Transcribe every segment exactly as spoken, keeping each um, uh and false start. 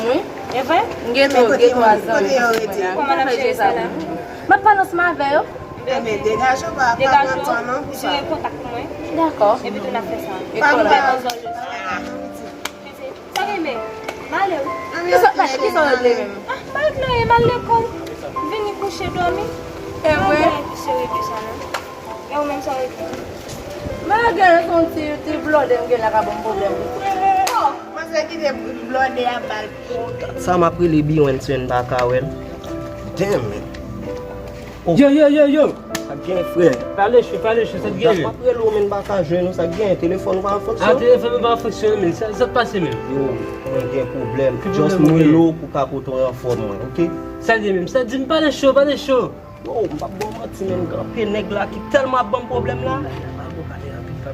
Wi. E vre? M gen twa, gen twa zan. Kòman n ap jere sa la? M ap pale ansanm avè yo. Enben, degaje w, pa, pa pran tan non pou sa. Jere kontak pou mwen. Dakò. Epi tou n ap fè sa. Pa gen bagay. Sa gen men. M ale wi. Kisa, kisa w regle menm? Ah, m pa regle anyen, m al lekòl. Vini kouche dòmi. E vre? M pa gen anyen ki sere ke sa non. E ou menm sa w regle? M pa gen anyen, se yon ti, ti blòdè m gen la k ap ban m pwoblèm. Oh, mwen se kite blòdè a ba l. Sa m ap rele Biwen, sè, m pa ka wè l. Damn, man. Oh. Yo, yo, yo, yo. Sa k gen, frè? Pale cho, pale cho, sa k gen? Dak, m ap rele w, men m pa ka jwenn ou, sa k gen? Telefòn ou pa fonksyone? Ah, telefòn mwen pa fonksyone, men sa, sa k pase menm? Yo, mwen gen pwoblèm. Ki pwoblèm ou gen? Just m rele w pou ka pote w enfòme mwen, oke? Sa k gen menm? Sa di m pale cho, pale cho. Yo, m p ap ba w manti, men gen anpil nèg la ki tèlman ap ban m pwoblèm la.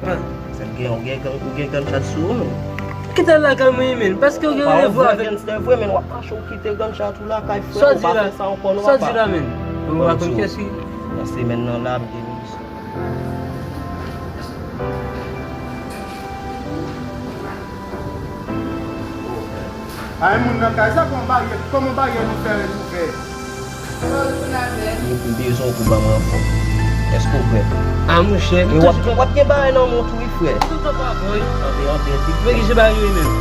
Sa k gen, ou gen, ou gen gunshot sou ou, men. Kite lakay mwen, men, paske ou gen randevou avèk gangstè vre, men w ap mache, ou kite gunshot ou lakay, frè, ou pa fè sa ankò, non, papa. Sa w di la, men? Ou rakonte kiyès ki nan semèn nan la, m gen misyon. Ay, moun nan kay sa, kòman baryè, kòman baryè nou fè ret ouvè? M, m bezwen w pou ban mwen enfò. Èske w prè? A, monchè, m toujou. Men w ap, w ap gen bagay nan men w tou wi, frè. M toujou pa prè wi. Anbe, anbe, ti frè. Men ki jan bagay yo ye menm?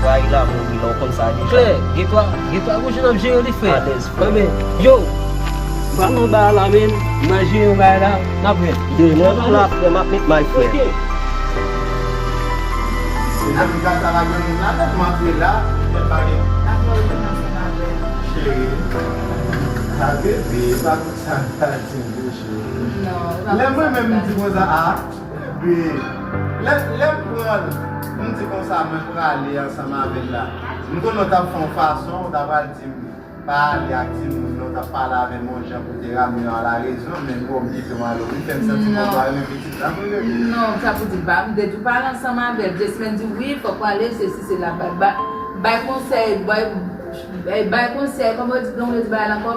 Rayi la, mouri la, w konn sa deja. Klè, gen twa, gen twa gwo jou n ap jere li, frè. Alèz, frè. Anbe, yo, m pral nan bagay la menm, m al jere yon bagay la, n ap wè. Mwen tou la, frè, m ap met may, frè. Ok. Se jan piga sa pa gen moun ladan, m antre la, lè pa gen. Cheri, sa bebe, e pa tout sa m ta di m vre, cheri. Non, e pa tout sa m ta di. Lè mwen menm m di konsa, a, bebe, lè, lè m pran l, m di konsa, mwen prale ansanm avè l la. M konnen w t ap fè yon fason, w ta pral di m, pa ale ak timoun nan, w t ap pale avè m yon jan pou te ramenn yo a la rezon, men bon, m kite w ale wi, fè m santi bon, m pa renmen pitit la, mwen, bebe. Non, sa pou di, ba, m te di w pale ansanm avè l, Jesmèn di wi, fòk w ale, sesi, sela, bay, bay, bay konsèy, bay, bay, bay konsèy, kòman yo di, kòman yo di bagay la ankò?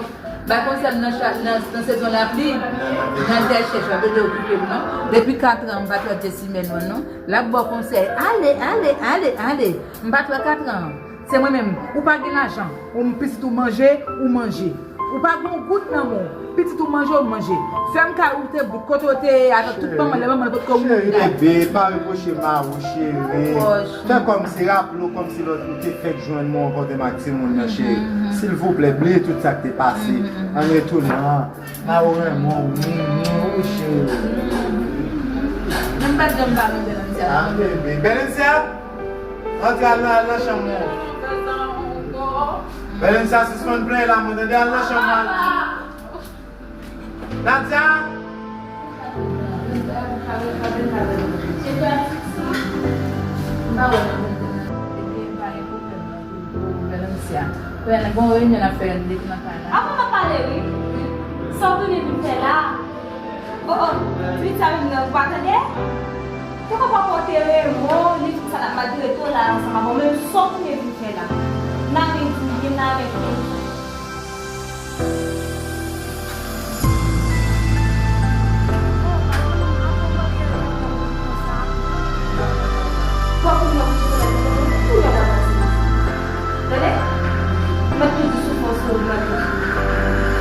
Bay konsèy m nan cha-, nan, nan sezon lapli, nan tè chèch, pa bezwen okipe m, non. Depi kat an, m pa t wè Jesmèn, non, non. L ap ba w konsèy, ale, ale, ale, ale. M pa t wè kat an. Se mwen menm. Ou pa gen lajan. Ou pitit ou manje, ou manje. Ou pa gen yon goud nan men w. Pitit ou manje, ou manje. Fèm kay ou te bout kote w te ye a, tout manman, lè manman l potko mouri la. Cheri, bebe, pa repwoche mari w, cheri. Fè kòmsi, raple w kòmsi lòt ou te fèk jwenn mwen, w rankontre m ak timoun nan, cheri. Silvouplè, bliye tout sa k te pase. Ann retounen an. Mari w renmen w, wi, wi, wi, cheri. Mwen pa t janm pa renmen Belencia. Ah, bebe. Belencia! Antre al nan, al nan chanm ou. Belencia, sispann plenyen la, mwen tande, al nan chanm ou, al. Nadia! Belencia. Bon, reyinyon n ap fè depi nan kay la. Avan m ap pale wi. Sa w tounen vin fè la? Oh, oh, tweet sa menm nan, ou pa tande? Poko poko te renmen w, li tout sa l ap maltrete w la ansanm avè w, men sa w tounen vin fè la? N a men di, n a men fè. Tande? Mwen toujou sou fòs pou mwen.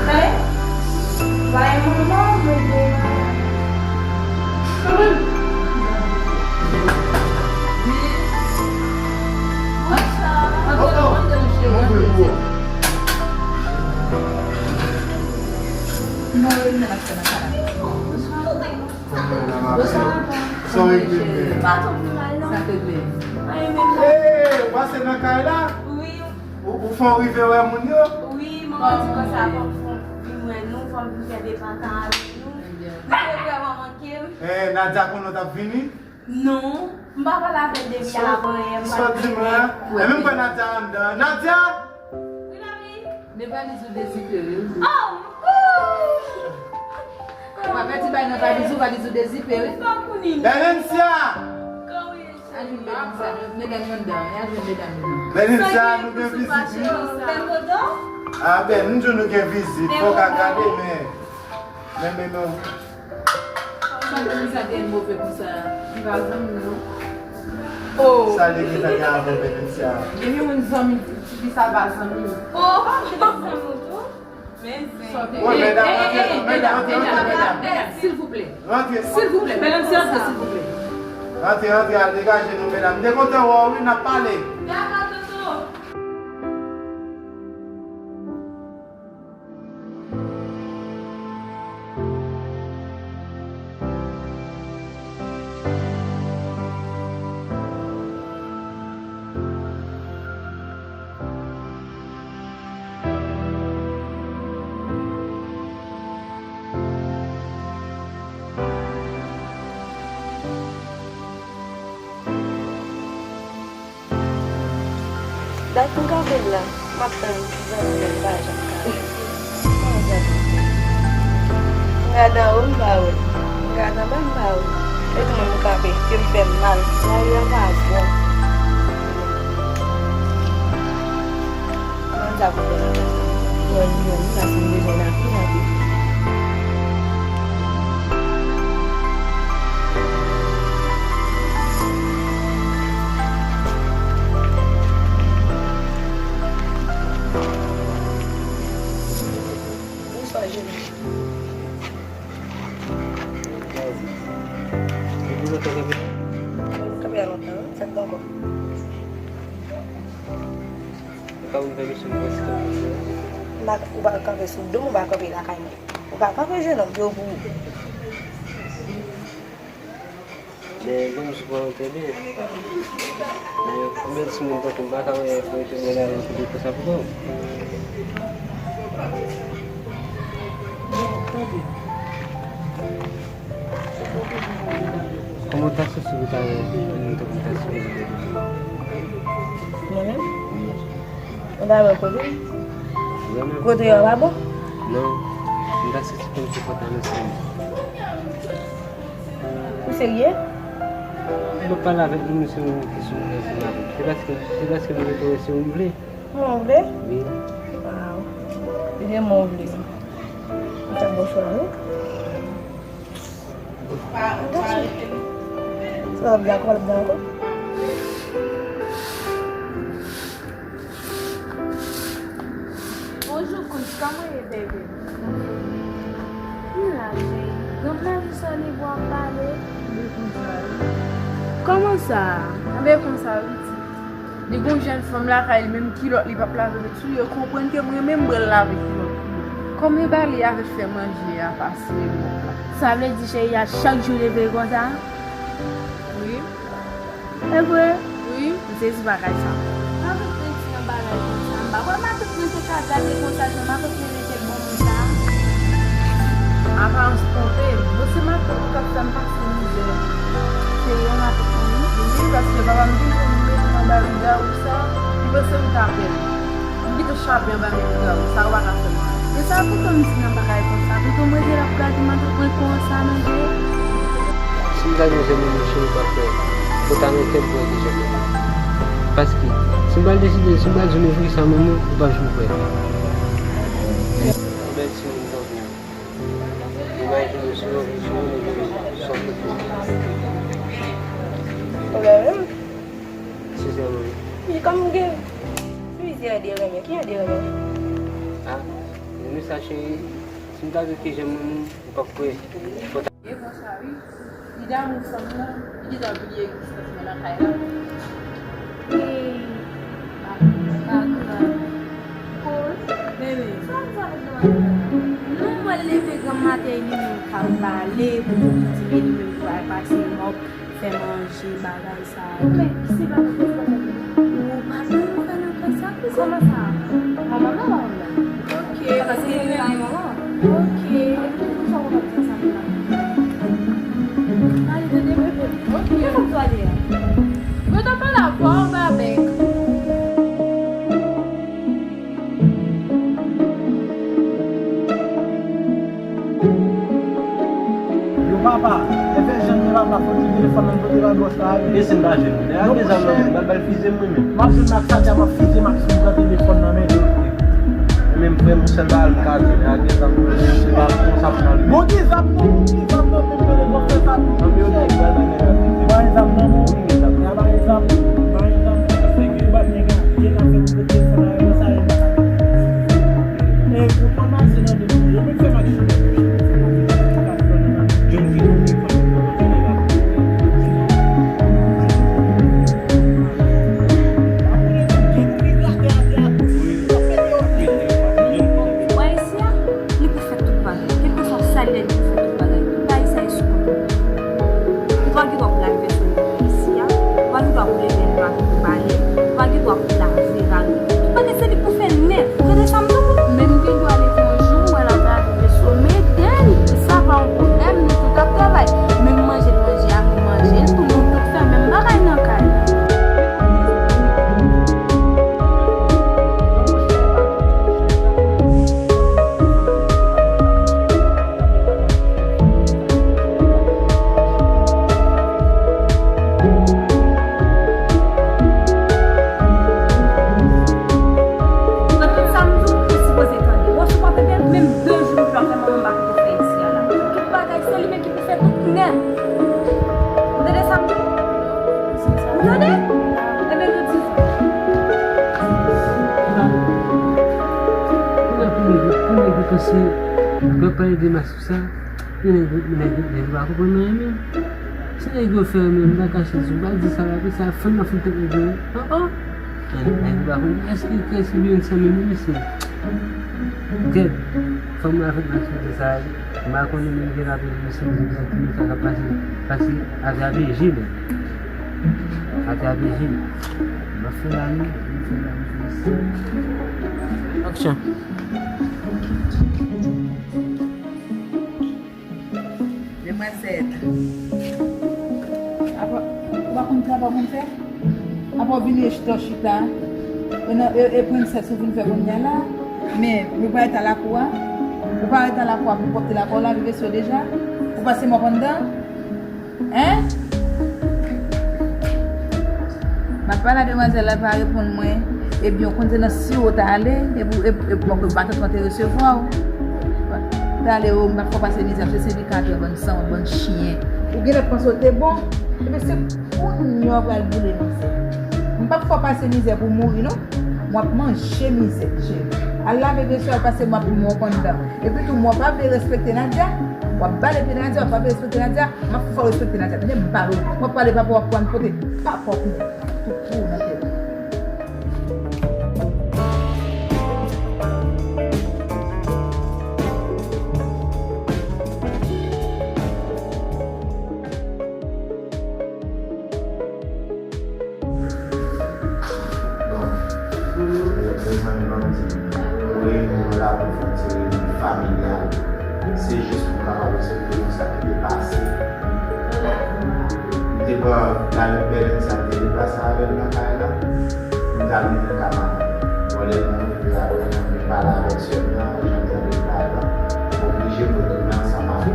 Tande? Bay manman mwen de malad. Kanmenm. Antre, antre, antre, cheri, antre. Mwen renmen nan sa. Bonswa, papa. Sa w regle menm? Pa twò pi mal, non. Sa te vle. Mwen menm, non. Hey, w pase nan kay la? Wi. Ou, ou fè w rive wè moun yo? Wi, manman di konsa, fò m vin wè nou, fò m vin fè de vakan avèk nou. Nou te vrèman manke m. Eh, Nadia konnen w t ap vini? Non, m pa pale avè l depi avan yè, m pa di m la. E menm kwè Nadia anndan. Nadia! Wi, papi. Men valiz ou dezipe, wi. Oh! Ou pa pèdi bay nan valiz ou, valiz ou dezipe, wi. Belencia! Al jwenn medam sa, medam yo anndan, al jwenn medam yo. Belencia, nou gen vizit, wi. Ah, ben, nou di nou gen vizit, fò w ka gade, men, men, men, men. Sa moun sa gen move konsa? M pa konn non. Oh. Sa li gentan gen avè Venetia. Epi yon zanmi, tifi sa pa zanmi. Oh, se pa zanmi tou. Men zen. Wi, medam, antre non, medam, antre, antre, medam. Silvouplè. Rantre. Silvouplè, medam, se rantre, silvouplè. Rantre, rantre, al degaje nou, medam. M te kontan wè w, wi, n ap pale. Dakò, tonton. Dat m kanpe la, m ap tann zanmi m, m pa janm ka wè. M gad anwo, m pa wè. M gad anba, m pa wè. E tou menm m kanpe, ke m fè m mal. Lari a pa bon. Mwen sa pou fè la. Lè m jwenn li, m pa fin bezwen l anpil, anpil. Bonswa, jeni. Depi lontan kanpe la? Kanpe la lontan, wi. Sa k gen ankò? Ou pa konn fè misyon pou pase kanpe la? M pa, ou pa kanpe sou do m, ou pa kanpe lakay mwen. Ou pa kanpe, jennonm, yo pou ou. Men, bon, m sou pran antre byen. Men, konbyen timoun tankou m pa ka wè pou rete bò la, pou de konsa pou kò w. Kòman w ta santi w ta wè moun tankou m ta sipoze wè? Mwen menm? Wi. Ou ta wè kote? Mwen menm. Kote yo pa bon? Non. M ta santi kòmsi fò w ta nan sèn. Ou serye? M ap pale avèk moun, se ou ki sou mwen ansanm avè m. Se paske, se paske m rete wè se ou m vle. Mwen ou vle? Wi. Waw. Se de mwen ou vle. Ou ta bon chwa, wi. Sa w ap dakò, w ap dakò. Bonjou, Kush. Kòman w ye, bebe? M la, cheri. Granm nan jis annik w ap pale. Anben konsa, wi. Kòman sa? Anben konsa, wi, ti. Li gon jèn fanm lakay li, menm kilòt li p ap lave, men sou yo konprann ke mwen menm mwen lave kilòt pou yo. Kòm yo ba li avèk fè manje a, pase lòt la. Sa vle di, cheri a chak jou leve konsa? Wi. E vre? Wi. M sezi bagay sa. Matant mwen ti nan bagay konsa. M pa kwè matant mwen te ka gade konsa jan matant mwen mete bon moun sa. Aparans twonpe m. Bon, se matant ou k ap fè m pase mizè. Se yon matant mwen, wi. Wi, paske papa m toujou mete m anba rigarou sa. Li panse m ka pè l. M kite chape anba men rigarou sa, ou pa ka fè m anyen. E sa, poutan m di nan bagay konsa, poutan mwen te ap gade matant mwen konsa nan je. Si m ta gen jèm moun cheri pa fè, fò ta nan kè m pou wè ki jèm moun. Paske, si m pral deside, si m pral di w m ouvri sa, manman, ou p ap janm kwè. Yon bèl timoun tankou w. Imajine w si w anvi, si w anvi jwenn sòt kote. Ou la menm? Sensèman wi. Wi, kòm gen plizyè de renmen, ki jan de renmen? Ah, renmen sa cheri, si m ta di w ki jan moun, ou p ap kwè. Fò ta... Li konsa wi. Li damou fanm nan, li gentan bliye egzistans mwen nan kay la. Hey, baka. Cool. Bebe. Sa w ap fè avèk granmaten nan? Non, mwen leve granmaten li menm k ap pale, pou di li menm pou al pase mòp, fè manje, bagay sa yo. Men, se pa pou sa. Ou pa dwe fè nan kay sa, kouzen. Kòman sa? Manman m nan, manman m nan. Ok, paske li renmen manman. Ok, epi pou sa ou konn ap di sa pou la. Pale tande bebe. Ok. Kisa w ap pale a? Mwen t ap pale avè w, babèk. Yo papa, enben jan de papa, fò ti telefòn nan pote pa bòs la wi. E si m pa jwenn li? Lè a gen zam nan, m pral ba l fize m mwen menm. M ap jwenn ak Satya, m ap fize m ak sou pran telefòn nan men li. Mwen menm frè m, yon sèl bagay m ka di, lè a gen zam nan, se pa konsa pou n al. Bon, gen zam non, bon, gen zam non, menm mwen, mwen fè sa tou. Nan men yo, m pral ba nèg la fize m. Ba zam non, bon, gen zam. Ba zam. Paske, lè w pale de mas sa, gen nèg, nèg, nèg yo pa konprann anyen menm. Si nèg yo fè menm nan kache di, m pa di sa la, sa fann nan fann tèt nèg yo. Oh, oh! Nèg yo pa konn, èske, èske Beyoncé menm, mesye? Tèt, fanm nan fèt nan sou sa, m pa konnen menm gen apèl mesye, m di, sa ka pase, pase atrape je, men. Atrape je. M ap fè la, wi, m ap fè la, m ap fè la. Action. Demwazèl. Apa, ou pa konn travay ou konn fè? Apa w vin chita, chita. E nan, e, e prensès ou vin fè kounye a la. Men, ou pa ret nan lakou a. Ou pa ret nan lakou a pou pòte lakou la, rive sou deja. Ou pase mòp anndan. Hein? M ap pale a demwazèl la, l pa reponn mwen. Ebyen, ou konn se nan siwo w ta ale, epi, epi, epi, bon, ke baton an te resevwa w. Ou t ale, o, m p ap fè w pase mizè, se sendikatè, bann sanwont, bann chen. Ou genlè panse w te bon, ebyen, se kounye a w pral boule mizè. M p ap fè w pase mizè pou w mouri, non. W ap manje mizè, cheri. Al lave vesè, al pase mòp pou mòp anndan. Epi tou, mwen pa vle respekte Nadia. W ap bale pye Nadia, w pa vle respekte Nadia. M ap fè w respekte Nadia. Tande, m pale w. Mwen pale papa w ap pran kote. Papa w pou mwen. Tout pou w nan tèt ou. Bon, mezanmi, ban m di nou, nou reyini la pou fè yon ti reyinyon familyal. Se jis pou nou kapab eksplike nou sa ki te pase. M te pran, la, Bèlèn sa m te deplase avè l nan kay la. M t al mennen l ka madanm. Bon, lè nou rive apre, nou vin pale avèk sè m nan, jan m t ap viv la, l oblije m retounen ansanm avè l.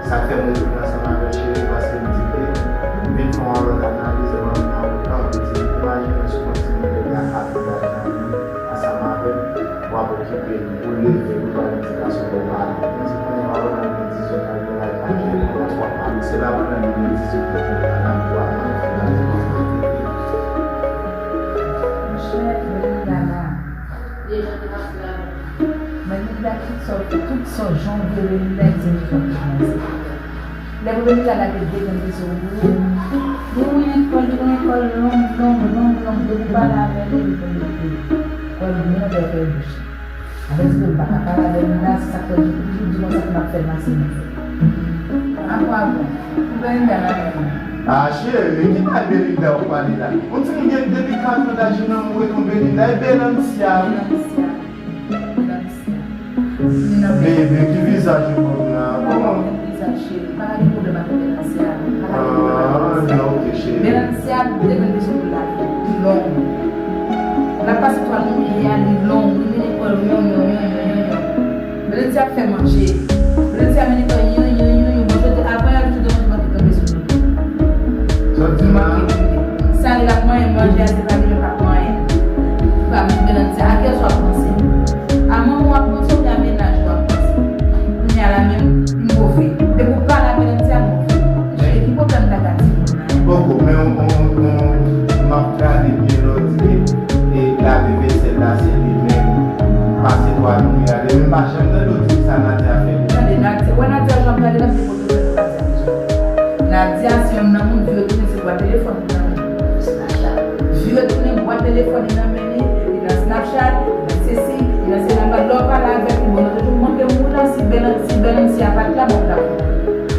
Sa k fè m retounen ansanm avè l, cheri, paske m di ke m vin fè yon lòt analiz, e manmi an anvi di, imajine w si w kontinye rete ak avantaj nan men ansanm avè m, w ap okipe l, ou leve, ou ba l medikasyon, ou ba l. M di, kounye a, w ap nan dizèt, al nan laj manje, ou pa twa pa. Se pa pandan li gen dizèt an, ou pa nan twa pa, ou pa nan twa pa. Monchè, Belinda la. Belinda, tout sa, tout sa, jan w vle Belinda, egzekite l pou mwen. Lè pou Belinda lage de grenn pye sou ou, wi, wi, kòl, li konnen kòl long, long, long, long, depi w pale avè li, li konn mete kòl byen nan dèyè bouch li. Avèk di ke m pa ka pale avè l la, se sa k fè l toujou di konsa ke m ap fè l pase mizè. Apre, apre, pou Belinda la menm. Ah, cheri, ki bagay Belinda w pale la? On ti moun gen depi kat an daj nan mwen tonbe Belinda, e Belancia, wi. Belancia. Belancia. Bebe, ki vizaj ou ban m la? Kòman? Vizaj cheri. Pa gen pwoblèm ak Belancia. Pa gen pwoblèm ak Belancia. Ah, ok, cheri. Belancia, te gen de sou la. Long. L ap pase twal moun li a, li long. Li mennen kò l yon, yon, yon. Belancia ap fè manje. Belancia mennen kò l yon, yon, yon, yon. Bon, jodi, avan yè, jodi, manje manke tonbe sou li. Sa w di m la? Sa li ap manyen, manje a, se pa li menm k ap manyen. Ou pa met Belancia, a kiyès w ap panse? A manman w ap panse oubyen a mennaj ou ap panse? Kounye a la menm, li move. Depi w pale a Belancia, move. Cheri, ki pwoblèm w ta ka di moun nan? Poko, men on, on, on, m ap gade byen lè w di ke, e, lave vesèl la, se li menm. Pase twa moun, gade, men m pa janm tande w di sa Nadia fè. Tande, Nadia, wè Nadia, jan m gade l ap depoze. Nadia se youn nan moun vire tounen se bwat telefòn li nan men li. Vire tounen bwat telefòn li nan men li, li nan Snapchat, li nan sesi, li nan sela, lè w pale avèk li, bon, nou te toujou manke mouri la, si Belen, si Belen si a pa t la, bon, m t ap mouri.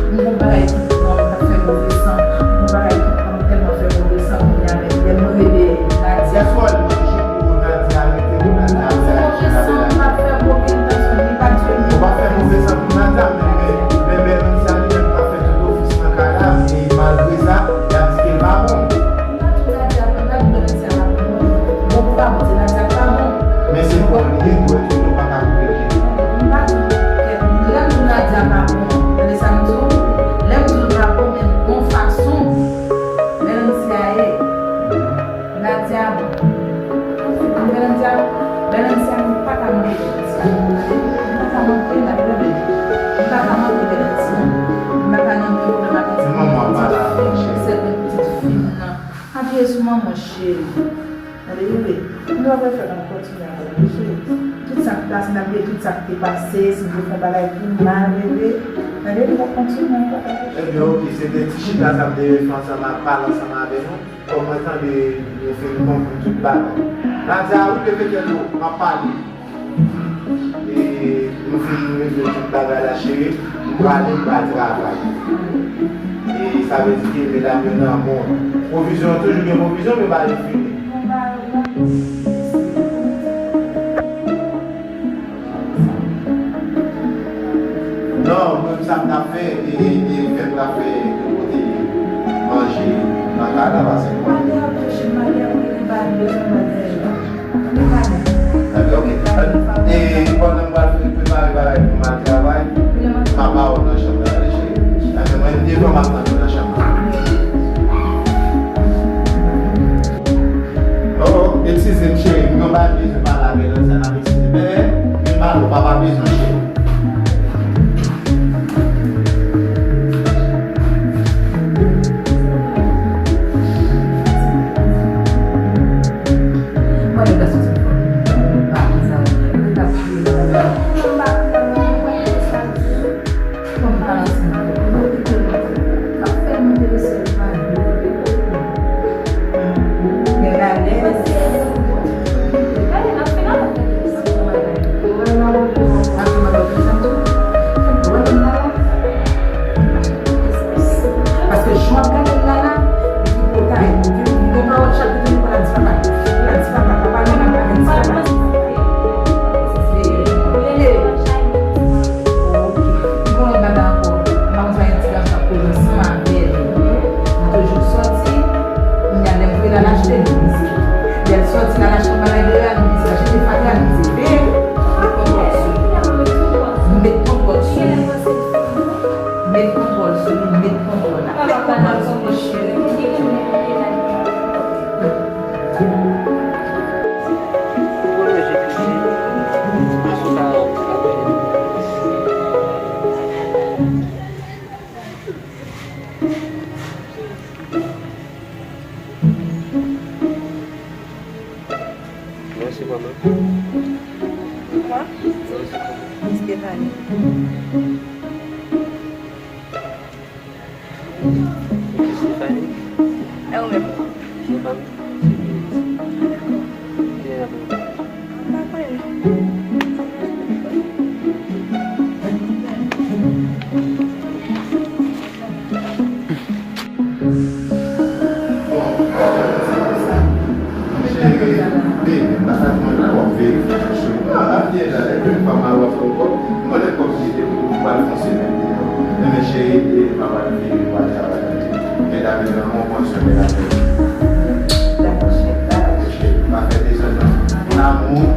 M gon bagay ki pran m, m t ap fè move san, m gon bagay ki pran m tèlman fè move san kounye a, men lè m rele Nadia. Èske w al manje pou Nadia rete pou Nadia fè aksyon la? Move san, m pa fè okenn tansyon, li pa di m. Ou pa fè move san pou Nadia, men, men, men, men Nadia li menm ka fè tout ofis nan kay la, e malgre sa, y ap di ke l pa bon. M pa di Nadia pa, m pa di Belen si a pa bon. Bon pou pa bon, se Nadia k pa bon. Men se bon, li dwe tou, nou pa ka koupe je. M pa di, lè m di w Nadia pa bon, tande sa m di w, lè m di w l pa bon, men bon fason, Belen si a ye. Nadia bon. Belen si a, Belen si a, m pa ka manke Belen si a. M pa ka manke l, tande. M pa ka manke Belen si a. M pa ka nan pwoblèm ak Belen si a. Sèl pitit fi m nan. Apiye sou manman cheri. Tande, bebe. Nou pa pral fè nan kontinye avè l, cheri. Tout Sa k pase, n ap gen tout sa k te pase, si nou te fè yon bagay ki mal, bebe. Tande, nou va kontinye, nou va kontinye. Ebyen, oke, se te ti chita sa m te vle fè ansanm ak, pale ansanm avè nou. Kòm mwen tande nou fin konprann tout bagay. Nadia, wi, leve tèt ou, m ap pale. E nou fin regle tout bagay la, cheri. M prale, m pral travay. E sa vle di ke medam yo nan bon. Pwovizyon, toujou gen pwovizyon, men pa yo fini. Non, mwen menm sa m t ap fè, e, e, e fè m t ap fè yon kote manje nan kay la, pase nou. Mande ap peche, mande ap rele, pa bezwen mande. Ebyen, oke. E pandan m pral prepare bagay pou m al travay, m ap ba w nan chanm nan, tande, cheri. Ebyen, mwen devan m ap tann ou nan chanm nan. Oh, eskize m, cheri, m gen yon bagay m bezwen pale avè w, sa n ap eskize. Bebe, vin pale, papa bezwen w, cheri. Paske jan w ap gade l la la, li tripotay. Li gen pawòl chak jou li pral di papa. Li pral di papa, papa, men m ap gade, di papa. Li konnen bagay ankò. M pa konn sa yon ti gason ap koze ansanm avè l. Nou toujou sòti. Kounye a lè m voye l al achte, li mize. Lè l sòti, l al achte yon bagay deyò a, li mize. L achte fatra, li mize. Veye. Met kontwòl sou li. Met kontwòl sou li. Met kontwòl sou li. Met kontwòl la. Met kontwòl sou li, cheri. Mwen se kòman? Mwen se kòman? Stephanie. Ok, Stephanie. E ou menm? Stephanie. Stephanie. Dakò. Ki nen nan pou ou? M pa konnen. Bon, se konsa. Cheri, baby, pase ak mwen la, w ap verifye cheri. Non, la, deja, depi yon fwa m a wè w ankò, m konnen kòm li te pou w al fè yon semèn deyò. Men, men, cheri, e, m ap al vire, m al travay. Medam yo nan bon kondisyon, medam yo. Dakò, cheri, dakò. Cheri, pa fè dezòd non. Mon amour,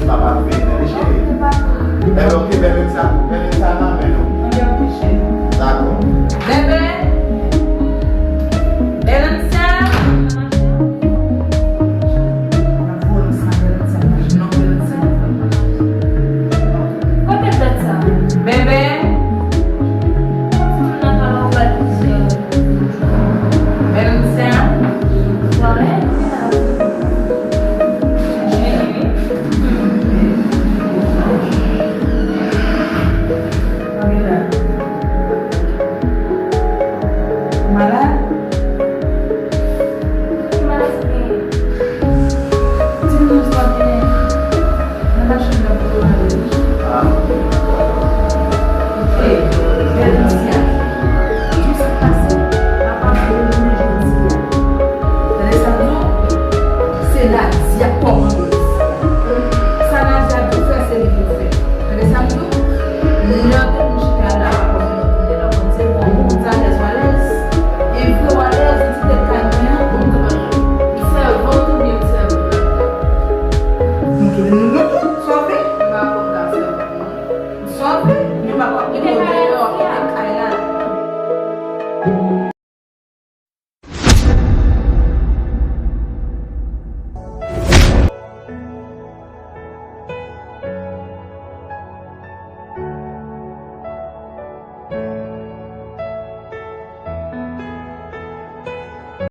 papa vini, tande, cheri. Ebyen, ok, bèl lè sa, bèl lè sa nan men nou. Dakò. Bebe. Belensa. Kote bèt sa? Bebe. Belensa. Pamela. Ou malad? Ki maladi w genyen? Di m non sa w genyen. Nan machin nan pou w ale. Ah. Ok. Bèl Nadia. Tout sa k pase, papa vle retounen jodi a. Tande sa m di w? Se Nadia kòmandan.